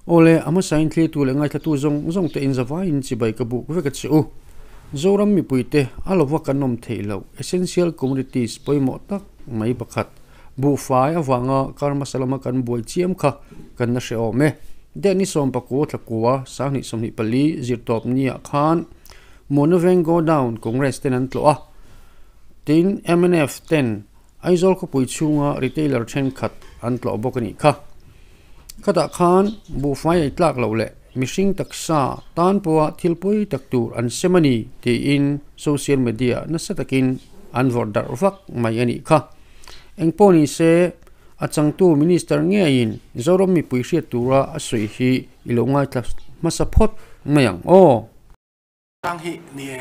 Awle, a hmasain thlirtu leh ngaithlatu zawng zawng te in zavaiin chibai ka buk vek a che u. Zoram mipuite a lova kan awm theih loh essential commodities pawimawh tak mai pakhat, buhfai avanga kar hmasa lama kan buai chiam kha kan la hre awm e. Deh ni sawmpakua thlakua sanghnih 24 zirtawp niah khan Muanaveng Go Down Congress ten an tlawh a, tin mnf ten Aizawl khawpui chhunga retailer thenkhat an tlawh bawk a nih kha. Khatah khan buhfai ei tlak loh leh mihring taksa tan pawha thil pawi tak tur an sem a ni tiin social media nasa takin an vawrh darh vak mai a nih kha. Engpawh ni se a changtu minister ngeiin Zoram mipui hriat tura a sawi hi i lo ngaithla hmasa phawt mai ang aw. Tang hi ni e,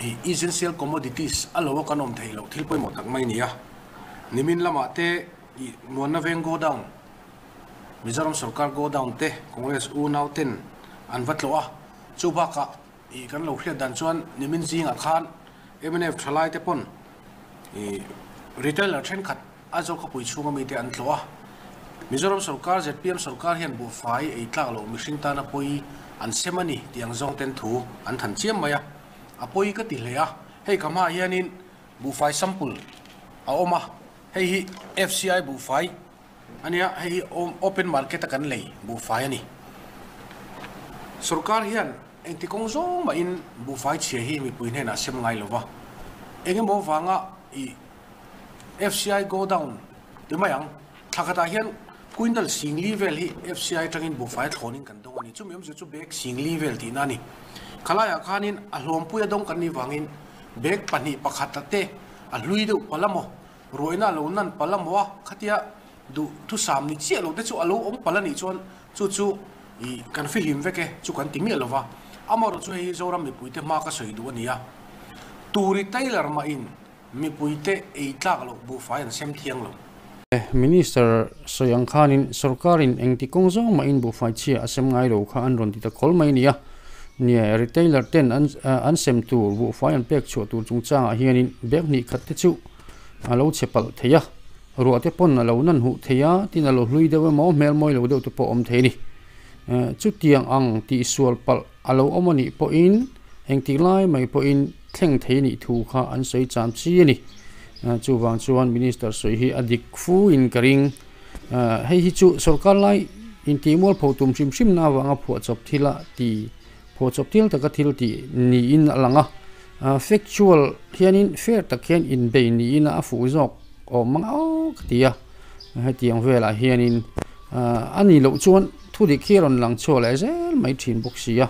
i essential commodities a lo a kan awm thei loh thil pawimawh tak mai a ni a. Nimin lamah te i Muanna Veng Godown, Mizoram Sorkar Godown te Congress unau ten an va tlawh a. Chu bakah i kan lo hriat dan chuan nimin zingah khan mnf thalai te pawn i retailer thenkhat Aizawl khawpui chhunga mite an tlawh a. Mizoram sorkar zpm sorkar hian buhfai ei tlak loh mihring tana pawi an sem a ni tih ang zawng ten thu an than chiam mai a. A pawi ka ti hle a, hei ka hmaah hianin buhfai sample a awm a, hei hi FCI buhfai a nia, hei hi open market a kan lei buhfai a ni. Sorkar hian engti kawng zawng mahin buhfai chhia hi mipui hnenah sem ngai lo va, engemaw vanga i FCI go down ti mai ang. Thla khatah hian quintal singli vel hi FCI atangin buhfai thlawnin kan dawng a ni. Chumi awmzia chu bag singli vel tihna a ni. Khalaiah khanin a hlawmpui a dawng kan nih vangin bag pahnih pakhat a te a hlui deuh palh a maw, ruaina a lo nan palh a maw a, khatia duh thusam ni chiah lo te chu a lo awm palh a nih chuan chu chu i kan fihlim vek e chu kan ti miah lo va. Amaherawhchu hei hi Zoram mipuite hma ka sawi duh a ni a. Turi Tailor mahin Mipuite ei tlak loh buhfai an sem thiang lo. Minister sawi ang khanin sorkarin engti kawng zawng mahin buhfai chhia a sem ngai lo kha an rawn ti ta khawl mai a ni a. Nia, retailer ten an sem tur buhfai an pek chhuah tur chungchangah hianin bag hnih khat te chu a lo chhe palh thei a, ruah te pawn a lo nan huh thei a, tin a lo hlui deuh emaw hmel mawi lo deuh te pawh a awm thei a ni. Chutiang ang tihsual palh a lo awm a nih pawhin engtik lai mai pawhin thleng thei nih thu kha an sawi cham chi a ni. Chuvang chuan Minister sawi hi a dik fu in ka ring. Hei hi chu sorkar lai intih mualpho tum hrim hrim na avanga phuahchawp thil a ti phuahchawp thil taka thil tih niin a lang a. Factual hianin fair tak hian inbei niin a fuh zawk awm ang aw ka ti a. Hetiang velah hianin a nih loh chuan thu dik hi a rawn lang chhuak leh zel mai thin bawk si a.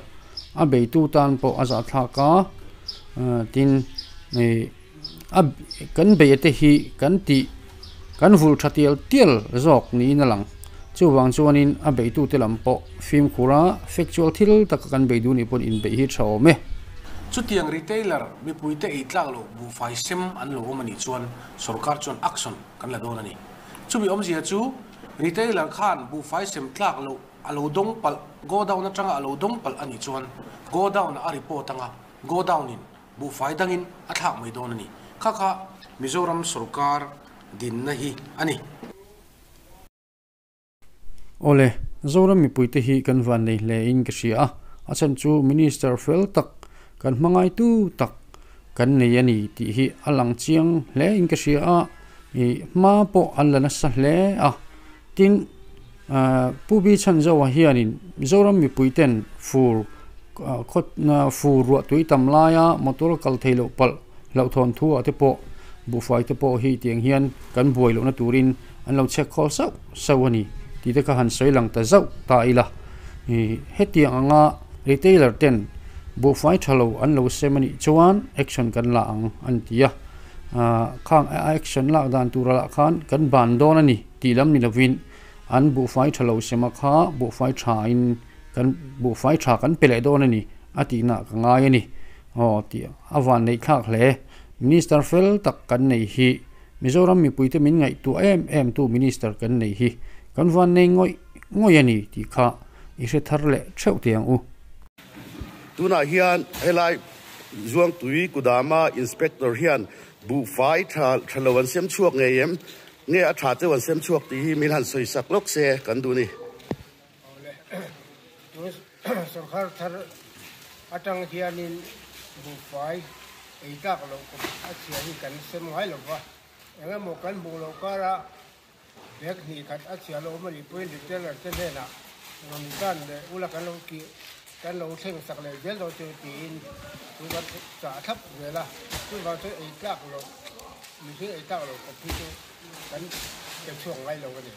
A beitu tan pawh a zahthlak a, tin ih a kan beia te hi kan tih kan vulh tha tial tial zawk niin a lang. Chuvang chuanin a beitu te lam pawh fimkhur a, factual thil taka kan bei duh nih pawn inbeih hi tha awm e. Chutiang retailer mipuite ei tlak loh buhfai sem an lo awm a nih chuan sorkar chuan action kan la dawn a ni. Chumi awmzia chu retailer khan buhfai sem tlak loh A lo dawng palh, godown atanga a lo dawng palh a nih chuan godown ah a report anga godown in buhfai dangin a thlak mai dawn a ni. Kha kha Mizoram sorkar dinna hi a ni. Awle, Zoram mipuite hi kan van nei hle in ka hria a, a chhan chu Minister fel tak, kan hmangaitu tak kan nei a ni tih hi a lang chiang hle in ka hria a, ih hma pawh an la nasa hle a. Tin, Pu Bi Chhanzoa hianin Mizoram mipuiten fur fur ruah tui tam laia motor kal thei loh palh hlauhthawn thu ah te pawh buhfai te pawh hi tiang hian kan buai lohna turin an lo chhek khawl sauh sauh a ni tih te kha han sawi lang ta zauh ta ila. Hetiang anga retailer ten buhfai tha lo an lo sem a nih chuan action kan la ang an ti a, khang action lak dan tura lah khan kan ban dawn a ni. Tih lam ni lovin an buhfai tha lo sema kha buhfai tha in kan buhfai tha kan pe leh dawn a ni a tihna ka ngai a ni. Aw tih a van neih thlak hle. Minister fel tak kan nei hi Mizoram mipuite min ngaihtuah em em tu Minister kan nei hi kan van nei ngawih ngawih a ni tih kha i hre thar leh theuh teh ang u. Tunah hian helai Zuangtui Kudama Inspector hian buhfai tha tha lo an sem chhuak ngei em? Nge a tha cheu an sem chhuak tih hi min han sawi sak lawk se kan duh ni. Awle. Tun sorkar thar atang hianin buhfai ei tlak loh kum a chhia hi kan sem ngai lo va, eng emaw kan hmuh loh kara bag hnih khat a chhia lo awm a nih pawhin retailer te hnenah rawn tan leh ula kan lo kih kan lo thleng sak leh zel dawn chu tiin thu kan chah thlap zel a, chuvang chuan ei tlak loh mihring ei tlak loh kawp hi chu kan pe chhuak ngai lo a ni.